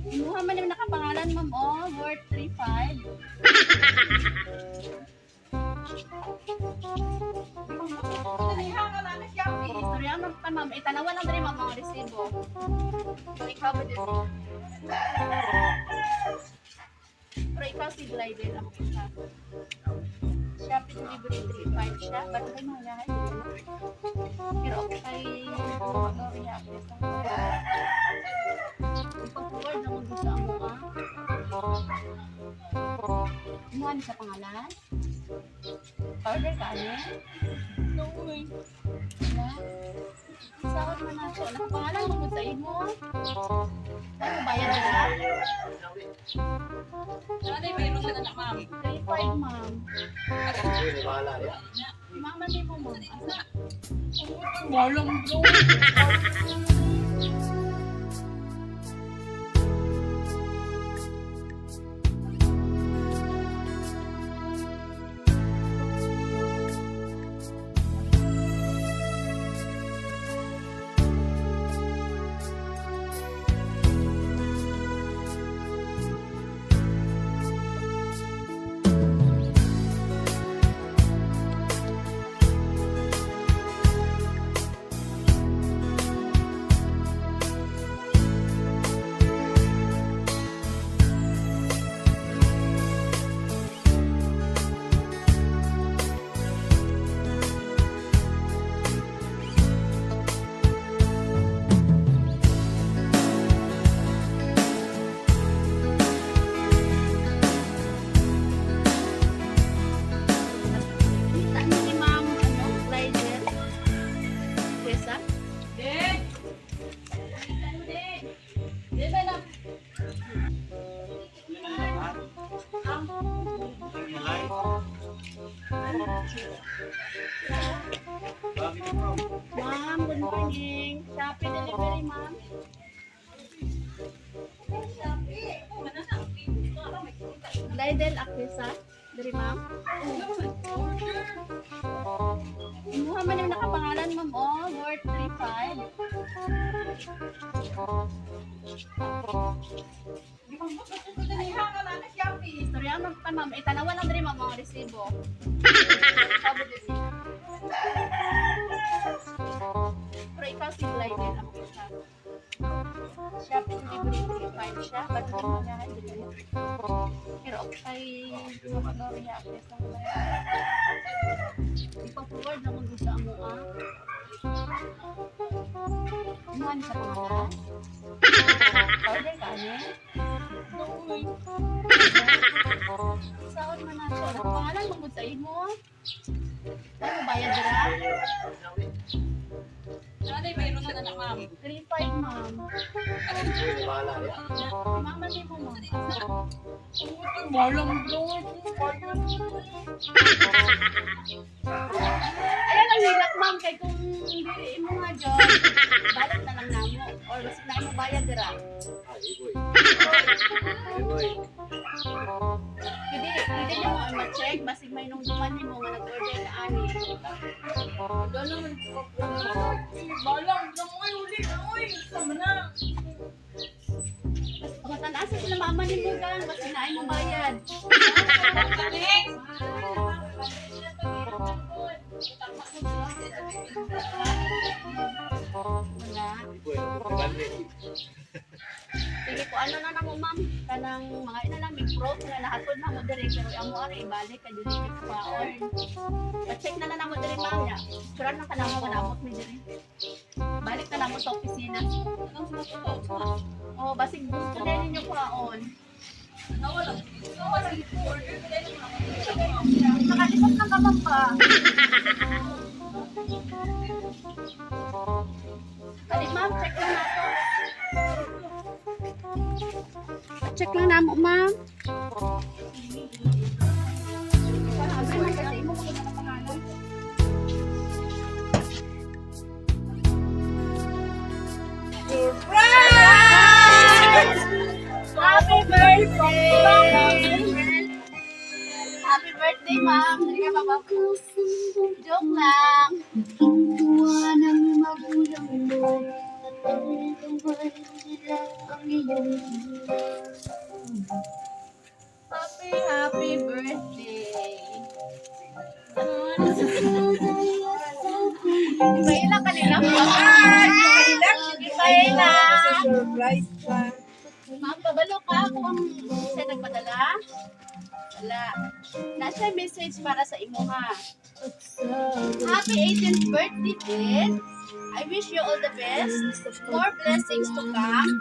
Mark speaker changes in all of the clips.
Speaker 1: Imuha man yung nakapangalan, ma'am, oh. Worth 3.5. Istorya man pa, ma'am. Itanawa lang diri, ma'am, mga resibo. Pero ikaw ba din? Pero ikaw si Glidel ang isa. Shopee delivery 3.5 siya. Ba't kayo mga yahay? Pero okay. Gloria, ipag-forward na mo sa amo ah. Imuha ni sa pangalan? Order ka ano?
Speaker 2: No way.
Speaker 1: Wala. Sahod man na ako. Nakapangalan mo gud sa imo. Ano bayad ka?
Speaker 2: Ano yung mayroon na na, ma'am?
Speaker 1: 3.5, ma'am. Mama ni mo, ma'am. Asa?
Speaker 2: Walang bro.
Speaker 1: Kita niyo ni ma'am, ano, Glidel? Kwesa?
Speaker 2: Ded! Ded! Ded, na.
Speaker 1: Ma'am, good morning. Shopee delivery, ma'am. Glidel Akwesa? Diri, ma'am. Imuha man yung nakapangalan, ma'am, oh. Worth 3.5. Istorya man pa, ma'am. Itanawa lang diri, ma'am, mga resibo. Ikaw ba din? Pero ikaw si Glidel ang isa. Shopee delivery 3.5 siya. Ba't hindi mo niya dili? Pero okay. Gloria, okay. Ipag-forward na mo sa amo ah. Imuha ni sa pangalan? Order ka ano?
Speaker 2: No way.
Speaker 1: Sahod man na ako. Nakapangalan mo gud sa imo. Ano bayad dira?
Speaker 2: Ano yung mayroon na na, ma'am?
Speaker 1: 3.5, ma'am. Mama ni mo, ma'am. Asa?
Speaker 2: Walang bro.
Speaker 1: Ayan ang hilak, ma'am, kay kung dili imo nga job, balik na lang namo or basig na imo bayad dira. Pwede pwede nimo ma-check basig may nung duman nimo nga nag-order na ani.
Speaker 2: Balang bro. Uy, uli. Uy, sama na.
Speaker 1: Matan-asa sila mama nimo gan basig na imo bayad. Wala. Sige po, ano na namo, ma'am, kanang mga ina lang may proof nga nahatod na mo diri pero amo ari ibalik kay dili ni kwaon. Pa-check na na namo diri, ma'am, nya. Suran na kanamo nga naabot mi diri. Balik na namo sa opisina. Oh, basig gusto na ninyo kwaon. Nakalisod lang ka, ma'am, pa. Dali, ma'am, check lang nato. Check lang namo, ma'am. Sabi man kasi imo kung ano pangalan. Happy birthday! Happy birthday, ma'am. Dali ka, ma'am. Joke lang.
Speaker 3: Tuwa ng magulang mo at ang
Speaker 1: Happy, happy birthday. Ipaila kanila. Ipaila.
Speaker 2: Surprise pa.
Speaker 1: Ma'am, kabalo ka kung siya nagpadala? Wala. Nasa message para sa imuha. Happy 18th birthday, Did. I wish you all the best. More blessings to come.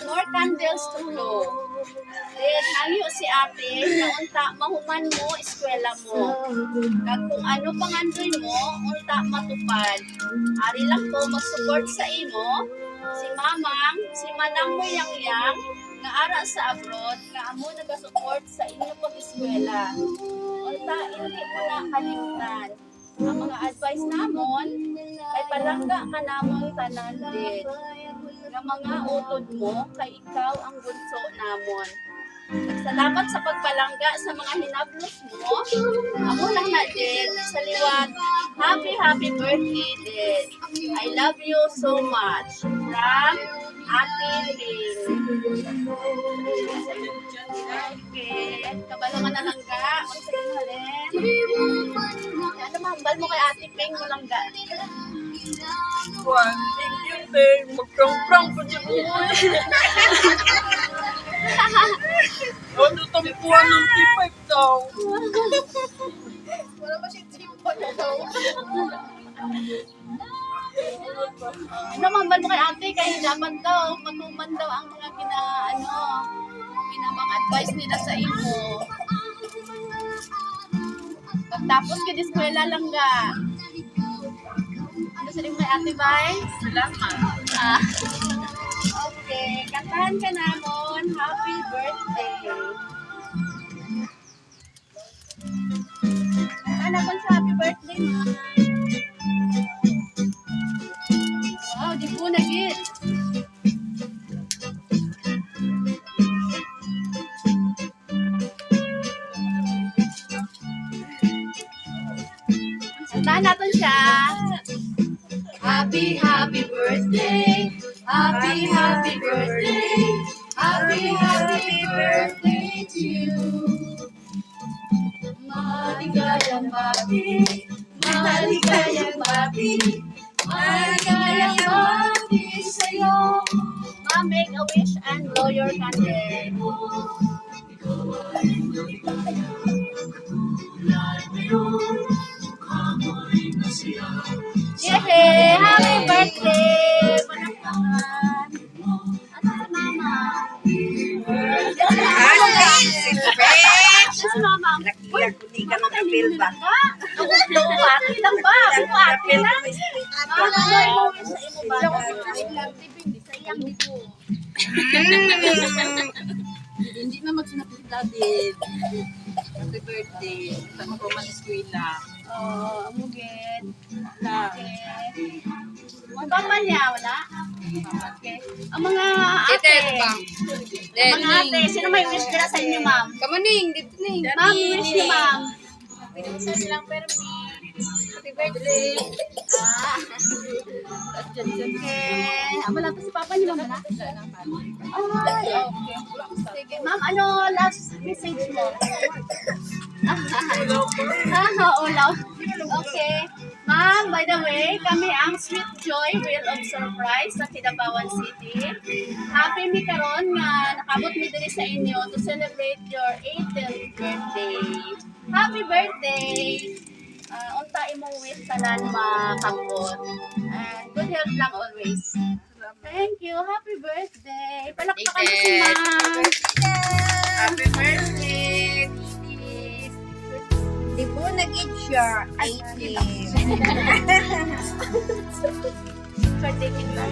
Speaker 1: More candles to blow. Did, hangyo si ate na unta mahuman mo eskwela mo. Kag kung ano pangandoy mo, unta matupad. Ari lang ko mag-support sa imo. Si mamang, si manang mo yang yang, nga ara sa abroad, nga amo nagasupport sa inyo pag-eskwela. Unta, hindi mo na kalimtan. Ang mga advice namon, kay palangga ka namon tanan din. Nga mga utod mo, kay ikaw ang bunso namon. Salamat sa pagpalangga sa mga hinablos mo. Amo lang na din sa liwat. Happy, happy birthday din. I love you so much. From Ate Ling. Okay. Kabalo ka na lang ga. Unsa yung halin? Ano mahambal mo kay Ate Ping mo lang ga.
Speaker 2: Juan, thank you, Peng. Magprang-prang pa dyan mo. Ano tampuan ng T5 daw?
Speaker 3: Wala ba siya tripod daw?
Speaker 1: Ano mahambal mo kay Ate kay dapat daw matuman daw ang mga kina ano kina mga advice nila sa imo. Pagtapos ka eskwela lang ga. Ano sa kay Ate Bay?
Speaker 2: Salamat.
Speaker 1: Ah. Okay, kantahan ka namon. Happy birthday. Kantahan namon sa happy birthday, ma. Wow, di po nagit. Kantahan natin siya. Happy, happy birthday. Happy, happy birthday. Happy, happy birthday to you. Maligayang bati, maligayang bati, maligayang bati sa'yo. Ma, make a wish and blow your candle. Yehey! Happy birthday! Palakpakan. Asa si Mama?
Speaker 4: Si Peng!
Speaker 1: Asa si Mama?
Speaker 4: Nakila ko ni ka ng apel ba?
Speaker 1: Ako, ate lang ba? Ako, ate lang. Mama, ano imo wish sa imo ba?
Speaker 3: Sa iyang dibo. Hindi na magsinapit si David. Happy birthday. Tama ko man eskwela.
Speaker 1: Oo, amugin. Okay. Ang papa niya, wala? Okay. Ang mga ate. Ang mga ate, sino may wish nila sa inyo, ma'am?
Speaker 2: Kamuning, dito ning.
Speaker 1: Ma'am, wish niyo, ma'am.
Speaker 3: Pinunsan nilang permi. Happy birthday.
Speaker 1: Ah. Okay. Ah, wala pa si papa niyo, ma'am, wala? Ay, okay. Sige, ma'am, ano last message mo? Ah, oo lang. Okay. Ma'am, by the way, kami ang Sweet Joy Wheel of Surprise sa Kidapawan City. Happy mi karon nga nakabot mi diri sa inyo to celebrate your 18th birthday. Happy birthday! Unta imong wish tanan makabot. And good health lang always. Thank you. Happy birthday. Palakpakan mo si ma'am.
Speaker 4: Happy birthday! Di po nag-eat siya. 18.
Speaker 1: Birthday cake na.